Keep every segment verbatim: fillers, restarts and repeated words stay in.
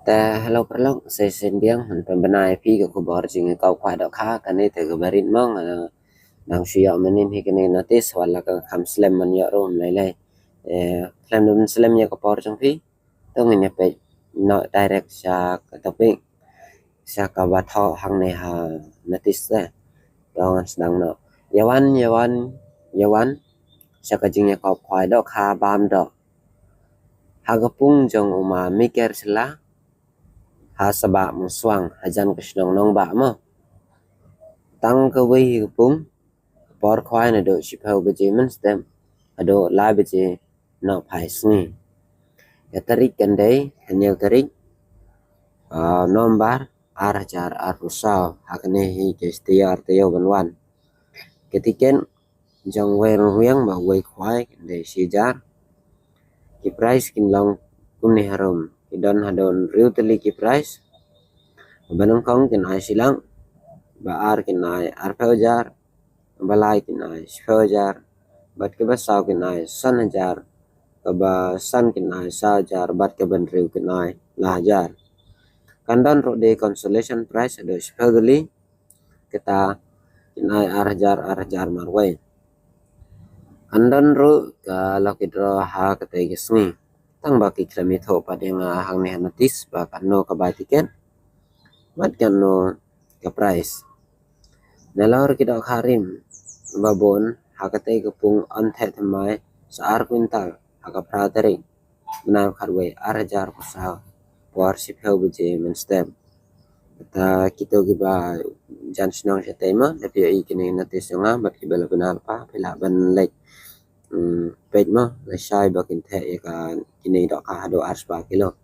Eh, hello paralok, sa shisien biang ngan pynbna ïa phi ka khubor jingïakop khwai dohkha. Kane te kaba rit mo, nga dang shu ïoh mynnin hi kane notice, wat la ka kham slem ban ïoh ruh ym lei lei. Eh, khlem da pynslem ïa ka por jong phi, to ngin ïa peit noh direct sha ka topic, sha kaba thoh hangne ha notice te. To ngan sdang noh. Ïa wan, ïa wan, ïa wan sha ka jingïakop khwai dohkha bam doh ha ka pung jong u ma Miker Shylla ha Sabah Mongswang, hajan ka shnong Nongbah mo. Tang kawei hi ka pung, ka por khwai naduh shiphew baje mynstep haduh lai baje nohphai sngi. Ka tarik kan dei hynñiew tarik, ah, November ar hajar arphew saw, ha kane hi ka taïew ar taïew ban wan. Ka tiket jong uwei ryngrwiang bad uwei khwai kan dei shi hajar. Ki price kin long kumne harum. Ki don haduh hynriew tylli ki price. Ba nyngkong kin ai shi lak, ba ar kin ai arphew hajar, ba lai kin ai shiphew hajar, bad kaba saw kin ai san hajar, kaba san kin ai saw hajar, bad kaba hynriew kin ai lai hajar. Kan don ruh de consolation prize haduh shiphew tylli, kata kin ai ar hajar, ar hajar marwei. Kan don ruh ka lucky draw ha katei ka sngi. Tang ba ki khlem ïathuh pat ïa nga hangne ha notice ba katno ka bai tiket bad katno ka price. Nalor ki dohkha rim ba bun, ha katei ka pung yn theh thymmai sa ar kwintal ha ka phra tarik bnai khatwei ar hajar arphew saw, por shiphew baje mynstep. Kata kito kiba jan shnong shatei mo, lada phi ïohi kine notice jong nga bad kiba la bna lypa, phi lah ban leit, mm, peit mo, lashai ba kin theh ïa ka kine dohkha haduh ar spah kilo.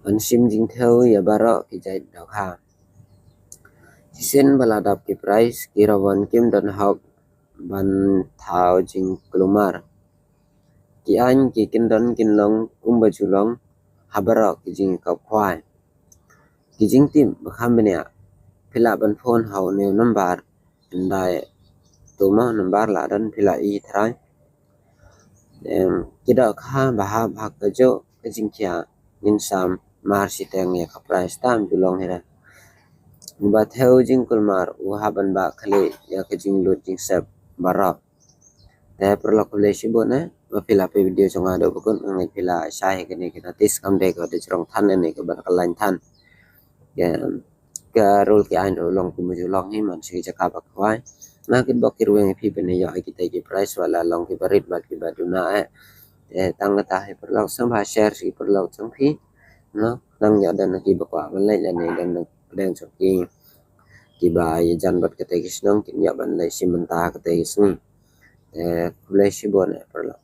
Ban shim jingthew ïa baroh ki jait dohkha. Shisien ba la dap ki price, ki rawon kim don hok ban thaw jingkulmar. Ki aiñ ki kyndon kin long kumba ju long ha baroh ki jingïakop khwai. Ki jingtip ba kham bniah, phi lah ban phone ha une u number, hyndai to mo number la don, phi lah ïohi trai. Em, ki dohkha ba hap ha kajuh ka jingkhia, ngin sam mar shiteng ïa ka price, tam ju long hi re. Uba thew jingkulmar u hap ban bah khlieh ïa ka jinglut jingsep baroh. Te paralok, khublei shibun eh ba phi la peit video jong nga haduh ba kut. Nga ngeit phi la shai ïa kane ka notice, kam dei ka da jrong than ne kaba da kyllain than. Ka, ka rule ki aiñ ruh long kumba ju long hi, man sha ki jaka ba khwai. Nga kitbok ki rweng ïa phi ban ïoh ïa kitei ki price, wat la long kiba rit bad kiba duna eh. Te tang kata hi paralok, sngewbha share sha ki paralok jong phi. Nang ïoh don na kiba kwah ban leit lane don na pdeng jong ki kiba ïajan bad katei ka shnong, kin ïoh ban leit shim bynta katei ka sngi. Te khublei shibun eh paralok.